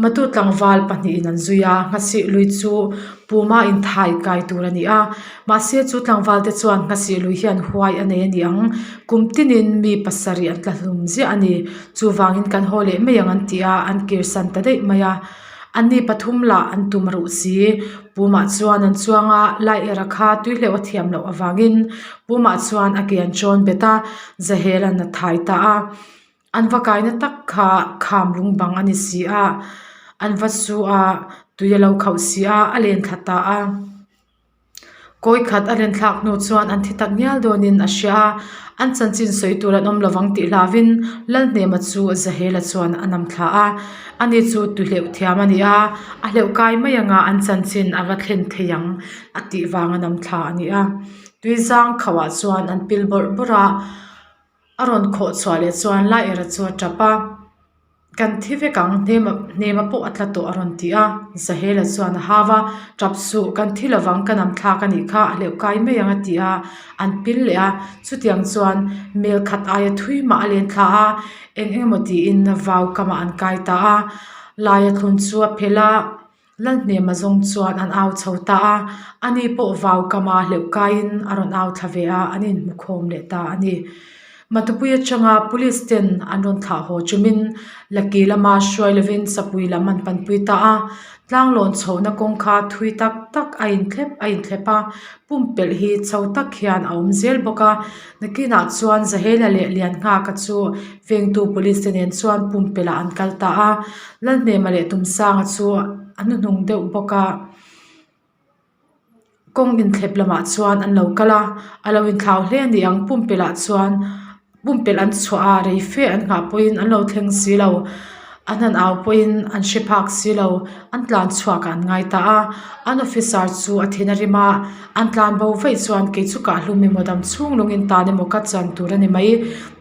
Matu tlangval pahnihin an zui a, nghasih lui chu puma inthai kai tur a ni a, mahse chu tlangval te chuan nghasih lui hian huai a nei a ni ang, kum tinin mi pasarih an tla hlum ziah a ni, chuvangin kan haw leh mai ang an ti a, an kir san ta daih mai a. Anni pathum lah an tum ruh si. Pumah chuan an chuang a, Laiera kha tuihleuh a thiam loh avangin Pumah chuan a ke an chawn bet a, Zahela'n a thai ta a. An va kaina tak kha kham lung bang a ni si a, an va su a, tui a lo khauh si a, a len thla ta a. Kawi khat a len thlak hnu chuan an thi tak ngial dawnin a hria a, an chanchin sawi tur an awm lovang tih hlauvin Lalhnema chu Zahela chuan a nam thla a. Ani chu tuhleuh thiam a ni a, a hleuh kai mai anga an chanchin a va thlen thei ang a tih vang a nam thla a ni a. Tuizang khauhah chuan an pil bawrh bawrh a, a rawn khawh chhuah leh chuan Laera chu a tap a. Kan thi vek ang, hnema hnema pawh a tla tawh a rawn ti a, Zahela chuan a hau a, Tap suh, kan thi lovang ka nam thlak a nih kha, a hleuh kai mai ang a ti a, an pil leh a, chutiang chuan mel khat aia thui mah a len thla a, eng eng emaw tiin vau kamah an kai ta a, Laia thlun chu a phelh a, Lalhnema zawng chuan an au chho ta a, ani pawh vau kama hleuh kaiin a rawn au thla ve a, an inhmu khawm leh ta a ni. Matupui atanga Police ten an rawn thlah haw chumin Laki lama hruai lovin Sapui lam an panpui ta a, tlanglawn chhohna kawng kha thui tak tak a inthlep a inthlep a, pumpelh hi chho tak hian a awm zel bawk a, nakinah chuan Zahela leh Lianghaka chu vengtu Police te nen chuan pumpelh ah an kal ta a. Lalhnema leh Tumsanga chu a hnuhnung deuh bawk a, kawng inthlep lamah chuan an lo kal a, a lo inthlau hle a ni ang pumpelh ah chuan pumpelh an chhuah a rei fe an nghah pawhin an lo thleng si lo, an han au pawhin an hre phak si lo, an tlan chhuak ah an ngai ta a, an officer chu a thin a rim a, an tlan bo vaih chuan kei chu kah hlum emaw dam chhung lungin tan emaw ka chan tur a ni mai,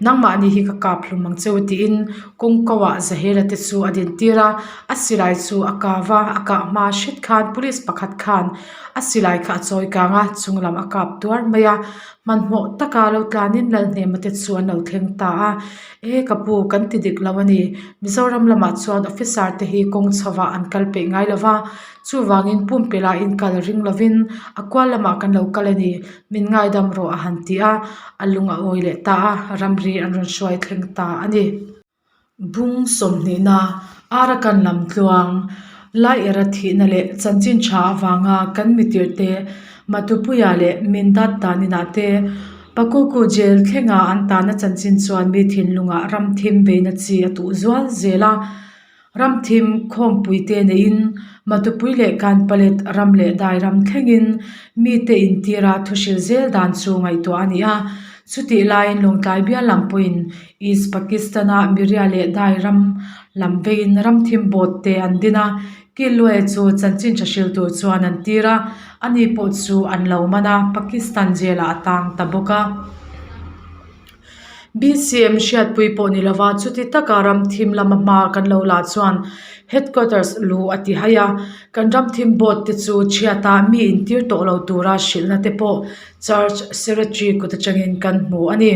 nangmahni hi ka kap hlum ang cheu tiin Kawng ko ah Zahela te chu a din tir a, a silai chu a kau a, a kah hma hret khan police pakhat khan a silai kha a chawi kang a, chung lam a kap tuar mai a, hmanhmawh taka lo tlanin Lalhnema te chu an lo thleng ta a, e ka pu kan ti dik lo a ni, Mizoram lamah chuan officer te hi kawng chho ah an kal peih ngai lo va, chuvangin pumpelh ah in kal ring lovin a kual lamah kan lo kal a ni, min ngaidam rawh a han ti a, a lung a awi leh ta a, ramri an rawn hruai thleng ta a ni. Bung sawmhnihna, Arakan lam tluang, Laiera thihna leh chanchin tha avanga kan mitirhte Matupuia leh Mindat taninah te Pakuku jail thlenga an tahna chanchin chuan mi thinlungah ramthim beina chi a tuh zual zel a. Ramthim khawmpuite neiin Matupui leh Kanpalet ram leh dai ram thlengin mite intira thuhril zel dan chu ngaihtuah a ni a. Chutih laiin Lawngtlai bial lam pawhin East Pakistan-a Miria leh dai ram lam veiin ramthim boat te an din a, Killuaia chu chanchin tha hril tur chuan an tir a, ani pawh chu an lo man a, Pakistan jail-ah a tang ta bawk a. BCM hriatpui pawh ni lova chuti taka ramthim lama hma kan lo lah chuan headquarters lu a ti hai a, kan ramthim board te chu chhiata mi intir tawh lo tura hrilhna te pawh church secretary kut atangin kan hmu a ni.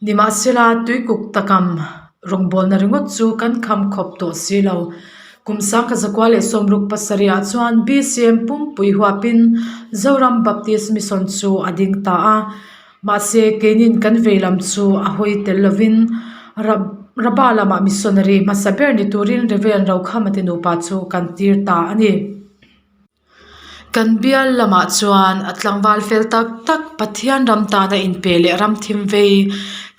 Nimahsela tuikuk takam rawngbawlna ringawt chu kan kham khawp tawh si lo. Kum sangkhat zakua leh sawmruk pasarihah chuan BCM pumpui huapin Zoram Baptist Mission chu a ding ta a. Mahse, keinin kan vei lam chu a hawi tel lovin Raba lamah missionary hmasa ber ni turin Rev. Rokhama te nupa chu kan tir ta a ni. Kan bial lamah chuan a tlangval fel tak tak Pathian ram tana inpe leh ram thim vei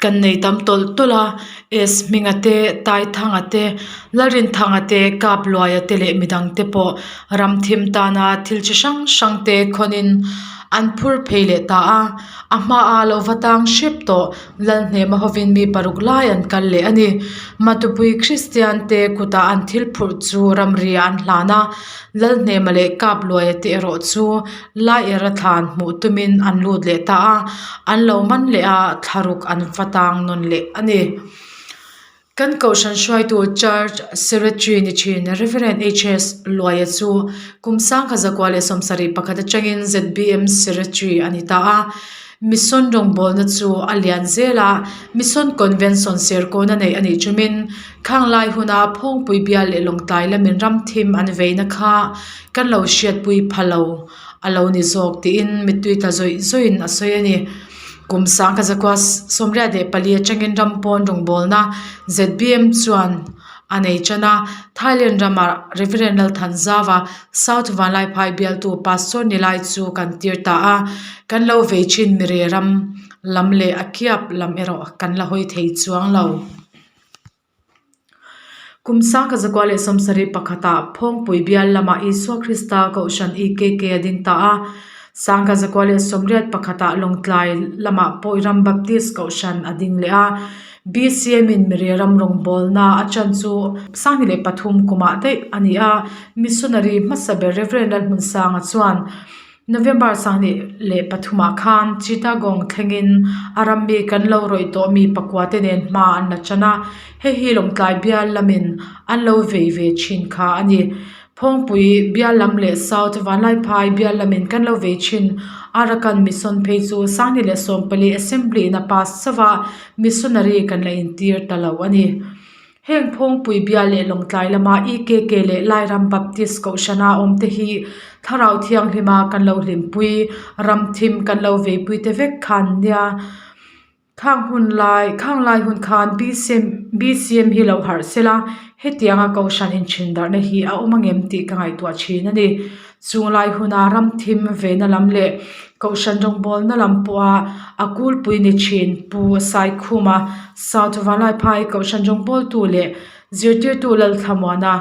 kan nei tam tawlh tawlh a, S Hminga te, Taithanga te, Lalrinthanga te, Kapluaia te leh midang te pawh ram thim tana thil chi hrang hrang te khawnin an phur phei leh ta a, a hmaa lo va tang hrep tawh Lalhnema hovin mi paruk lai an kal leh a ni. Matupui Kristian te kutah an thil phurh chu ramriah an hlan a, Lalhnema leh Kapluaia te erawh chu Laiera thlan hmuh tumin an lut leh ta a, an lo man leh a, thlaruk an va tang nawn leh a ni. Kan Kohhran hruaitu Church Secretary ni thin Rev. HS Luaia chu kum sangkhat zakua leh 71 atangin ZBM Secretary a ni ta a. Mission rawngbawlna chu a lian zel a, Mission Convention Serkawn a neih a nih chumin khang lai huna Phawngpui bial leh Lawngtlai lamin ram thim an veina kha kan lo hriatpui pha lo a lo ni zawk tiin mittui tla zawih zawihin a sawi a ni. Kum sangkhat zakua 84 atangin ram pawn rawngbawlna ZBM chuan a nei tan a, Thailand rama Rev Lalthanzauva South Vanlaiphai bialtu Pastor ni lai chu kan tir ta a, kan lo vei thin mire ram lam leh a kiap lam erawh kan la hawi thei chuang lo. Kum 1971 ah Phawngpui bial lamah Isua Krista Kohhran EKK a ding ta a, 1981 ah Lawngtlai lamah Pawiram Baptist Kohhran a ding leh a, BCM in Mire ram rawngbawlna a chan chu 2003 kumah daih a ni a, Missionary hmasa ber Rev Lalhmunsanga chuan November 23 ah khan Chittagong thlengin a ram mi kan lo rawih tawh mi pakua te nen hma an la tan a, hei hi Lawngtlai bial lamin an lo vei ve thin kha a ni. Phawngpui bial lam leh South Vanlaiphai bial lamin kan lo vei thin. Arakan Mission phei chu 2014 Assembly in a pass chauh a, Missionary kan la intir ta lo a ni. Heng Phawngpui bial leh Lawngtlai lama EKK leh Lairam Baptist Kohhrana awmte hi Thlarau Thianghlima kan lo hlimpui, ram thim kan lo veipui te vek khan nia. Khang hun lai, khang lai hun khan BCM BCM hi lo harh se la, hetianga Kohhran inthin darhna hi a awm angem tih ka ngaihtuah thin a ni. Chung lai huna ram thim vena lam leh Kohhran rawngbawlna lam pawha a kulpui ni thin Pu Saikhuma, South Vanlaiphai Kohhran rawngbawltu leh Zirtirtu Lalthlamuana,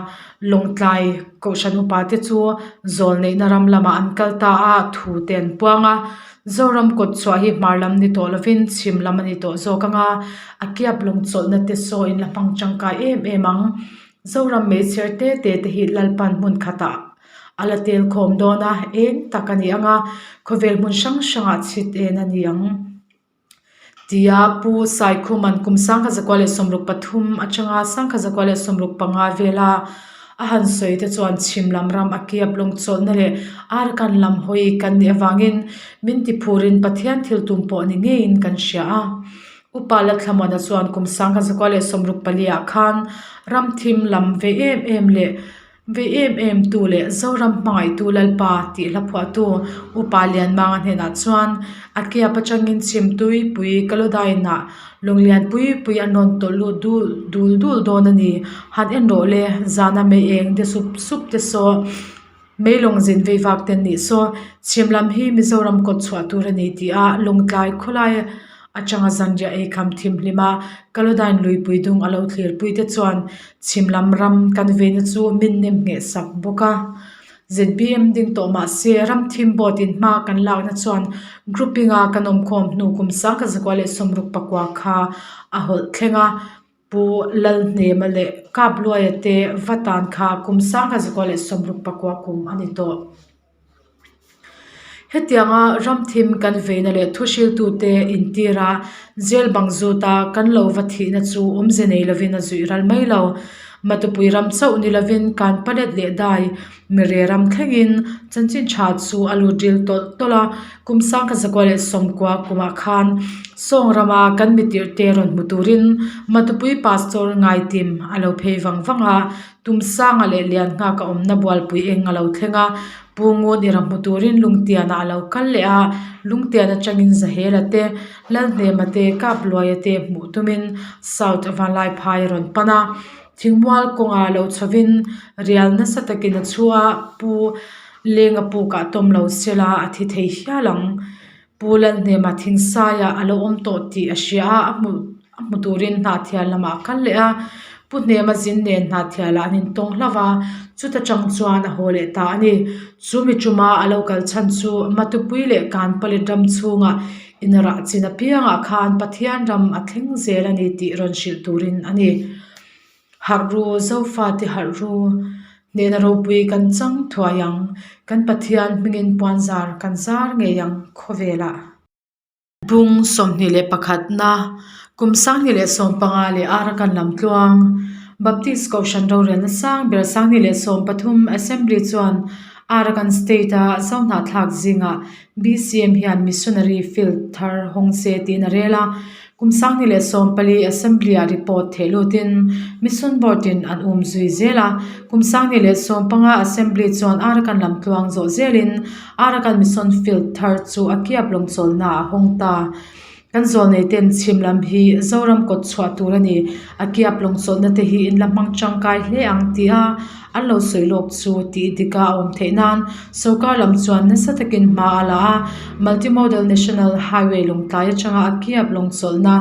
Lawngtlai Kohhran upate chu zawlneihna ram lamah an kal ta a, thu te an puang a. Zoram kawt chhuah hi hmar lam ni tawh lovin chhim lam a ni tawh zawk ang a, a kiap lawng chawlhna te saw in la hmang tangkai em em ang. Zoram meichher te te te hi Lalpan hmun khatah a la tel khawm dawn a, eng tak a ni ang a, khawvel hmun hrang hrangah chhit en a ni ang. Tia Pu Saikhuman kum 1963 atanga 1965 vela a han sawi te chuan chhim lam ram a kiap lawng chawlhna leh Arakan lam hawi kan nih avangin min tiphurin Pathian thil tum pawh ni ngeiin kan hria a. Upa Lalthlamuana chuan kum 1964 ah khan ram thim lam ve em em leh Vei em em tu leh Zoram hmangaihtu Lalpa tih hla phuahtu Upa Lianmanga hnenah chuan a kiap atangin chhim tui pui Kalodainah lunglian pui pui an rawn tawlh lut dul dul dul dawn a ni. Han en rawh le, zana mei eng de sup sup te saw mei lawng zin vei vak te an nih saw chhim lam hi Mizoram kawt chhuah tur a ni tih a Lawngtlai khawlai atanga zanriah ei kham thim hlim a Kalodain luipui dung a lo thlirpui te chuan Chhim lam ram kan veina chu min nem ngheh sak bawk a, ZBM ding tawh mah se ram thim board in hma kan lakna chuan grouping a kan awmkhawm hnu kum 1964 kha a hawlh thleng a, Pu Lalhnema leh Kapluaia te va tan kha kum 1964 kum a ni tawh. Hetianga ram thim kan veina leh thuhriltute intira jail bang zuta kan lo va thihna chu awmze nei lovin a zuih ral mai lo. Matupui ram chauh ni lovin kan palet leh dai mire ram thlengin chanchin tha chu a lut ril tawlh tawlh a. Kum 1990 kumah khan Sawng rama kan mitirhte rawn hmu turin Matupui Pastor Ngaitim a lo phei vang vang a. Tumsanga leh Lianngaka awmna bualpui eng a lo thleng a, Pu Ngun i ra hmu turin Lungtianah a lo kal leh a, Lungtian atangin Zahela te, Lalhnema te, Kapluaia te hmuh tumin South Vanlaiphai a rawn pan a, Thingmual kawnga lo chhovin rial nasa takin a chhu a, Pu Lenga pukah tawm lo sela a thi thei hial ang. Pu Lalhnema Thingsaiah a lo awm tawh tih a hria a, a hmu a hmu turin Hnahthial lamah a kal leh a, Pu Hnema zin nen Hnahthialah an intawng hlauh a, chuta tang chuan a haw leh ta a ni. Chu mi tuma a lo kal chhan chu Matupui leh Kanpalit ram chhungah inrah chin apiangah khan Pathian ram a thleng zel a ni tih rawn hrilh turin a ni. Harh ru, Zofate harh ru, hnehna ropui kan chang thuai ang, kan Pathian hmingin puanzar kan zar ngei ang khawvelah. Bung 21 na kum 2015 leh Arakan lamtluang Baptist Kohhran rorelna sang ber 2013 Assembly chuan. Arakan State-a Zohnahthlak zingah BCM hian Missionary Field thar hawng se tiin a rel a. Kum 2014 Assembly-ah report theh lutin Mission Board-in an um zui zel a. Kum 2015 Assembly chuan Arakan lamtluang zawh zelin Arakan Mission Field thar chu a kiap lawngchawlhna a hawng ta. Kan zawlneiten chhim lam hi Zoram kawt chhuah tur a ni. A kiap lawngchawlhna te hi in la hmang tangkai hle ang tia an lo sawi lawk chu tih dika a awm theih nan sorkar lam chuan nasa takin hma a la a. Multimodal National Highway lawngtlai atanga a kiap lawngchawlhna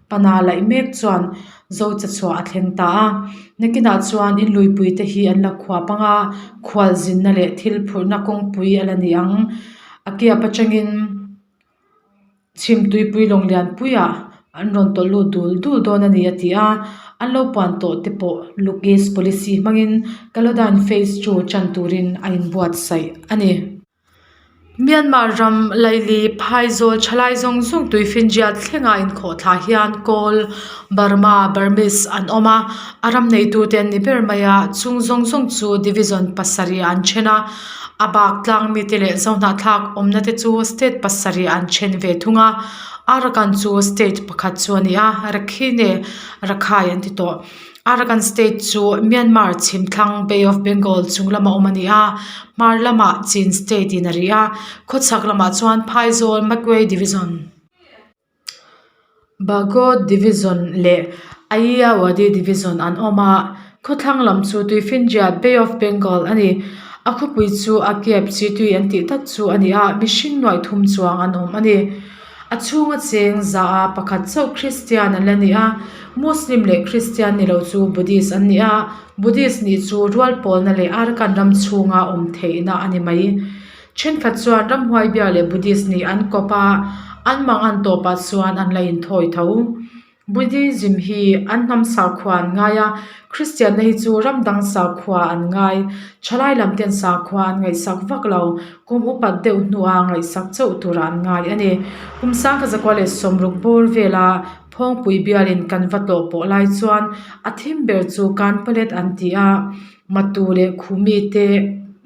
pana laih mek chuan Zocha chhuah a thleng ta a. Nakinah chuan in luipui te hi an la khuap ang a, khualzinna leh thil phurhna kawngpui a la ni ang. A kiap atangin. Chhim tuipui lawng lianpuiah an rawn tawlh lut dul dul dawn a ni a ti a, an lo puan tawh te pawh Look East Policy hmangin Kalodan Phase Two chan turin a inbuatsaih a ni. Myanmar ram laili phaizawl thalai zawng zawng tuifinriat thlenga inkhawhthla hian Kawl, Burma, Burmese an awm a, a ram neitute an ni ber mai a, chung zawng zawng chu Division pasarih ah an then a. A bak tlang mite leh zohnahthlak awmna te chu state pasarih an then ve thung a, Arakan chu state pakhat chu a ni a, Rakhine Rakhai an ti tawh. Arakan state chu Myanmar chhim thlang Bay of Bengal chung lama awm a ni a, hmar lamah Chin state in a ri a, khawchhak lamah chuan Phaizawl Magway division. Bago Division leh Ayeyawady Division an awm a, khawthlang lam chu Tuifinriat, Bay of Bengal, a ni. A khawpui chu a kep chi tui an tih tak chu a ni a, mihring nuaih thum chuang an awm a ni. A chhunga cheng za a pakhat chauh Kristian an la ni a, Muslim leh Kristian ni lo chu Buddhist an ni a, Buddhist nih chu rual pawlna leh Arakan ram chhunga awm theihna a ni mai. Thenkhat chuan ramhuai bia leh Buddhist nih an kawp a, an mang an tawpah chuan an la inthawi tho. Buddhism hi an hnam sakhua an ngai a, Kristianna hi chu ram dang sakhua an ngai. Thalai lam ten sakhua an ngaihsak vak lo, kum upat deuh hnua ngaihsak chauh turah an ngai a ni. Kum sangkha zakua leh sawmruk bawr vela Phawngpui bialin kan va tlawh pawh lai chuan a thim ber chu Kanpalet an ti a. Matu leh Khumi te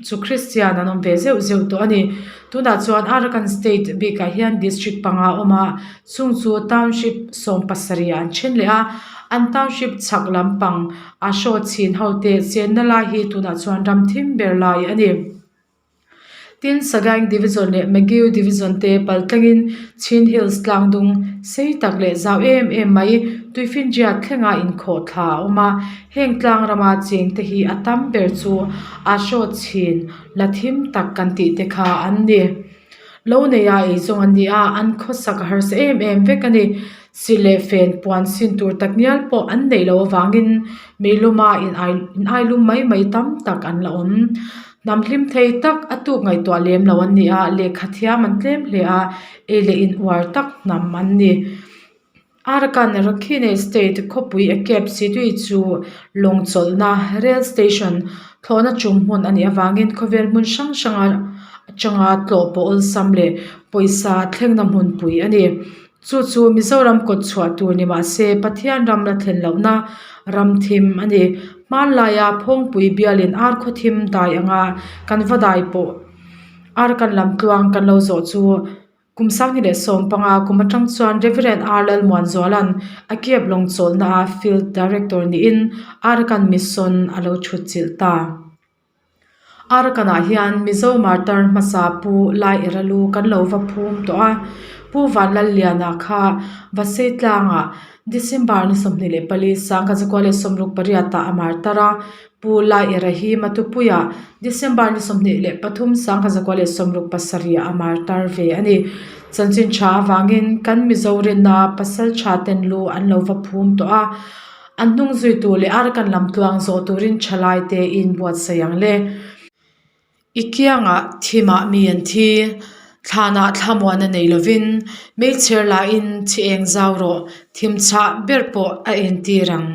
chu Kristian an awm ve zeuh zeuh tawh a ni. Tunah chuan Arakan state bikah hian district panga a awm a, chung chu township 17 ah an then leh a, an township chhak lampang Asho chhin ho te chenna lai hi tunah chuan ram thim ber lai a ni. Tin, Sagaing Division leh Magyu Division te pal tlangin Chin Hills tlangdung sei tak leh zau em em mai Tuifinriat thlenga inkhawh thla a awm a. Heng tlang rama cheng te hi a tam ber chu Asho chhin la thim tak kan tih te kha an ni. Lo neia eizawng an ni a, an khawsak a harsa em em vek a ni. Si leh fen puan sin tur tak ngial pawh an neih loh avangin meiluma in ai lum mai mai tam tak an la awm. Hnam hlim thei tak a tuk ngaihtuah lem lo an ni a, lehkha thiam an tlem hle a, ei leh in uar tak hnam an ni. Arakan Rakhine State khawpui a cab Sittwe chu lawng chawlhna, rail station, thlawhna tum hmun a nih avangin khawvel hmun hrang hranga atanga tlawh pawh awlsam leh pawisa thlengna hmunpui a ni. Chu chu Mizoram kawt chhuah tur ni mah se Pathian ram la thlen lohna ram thim a ni. Hmanlaia Phawngpui bialin ar khaw thim dai anga kan va dai pawh ar kan lam tluang kan lo zawh chu kum 2015 kum atang chuan Rev. R Lalmuanzuala'n a Kiap lawng chawlhna a Field Director niin Arakan Mission a lo thut chilh ta. Arakan-ah hian Mizo martar hmasa Pu Laira lu kan lo va phum tawh a, Pu Vanlalliana kha Vasei tlangah December ni 24 1968 ah a martar a, Pu Laira hi Matupuiah December ni 23 1967 ah a martar ve a ni. Chanchin tha avangin kan Mizo rinna pasal tha ten lu an lo va phum tawh a. An hnung zui tur leh Arakan lam tluang zawh turin thalai te i inbuatsaih ang le. I kiangah thimah mi an thi, thlanah thlamuan a nei lovin, meichher lahin thi eng zau rawh, thim chhah ber pawh a entir ang.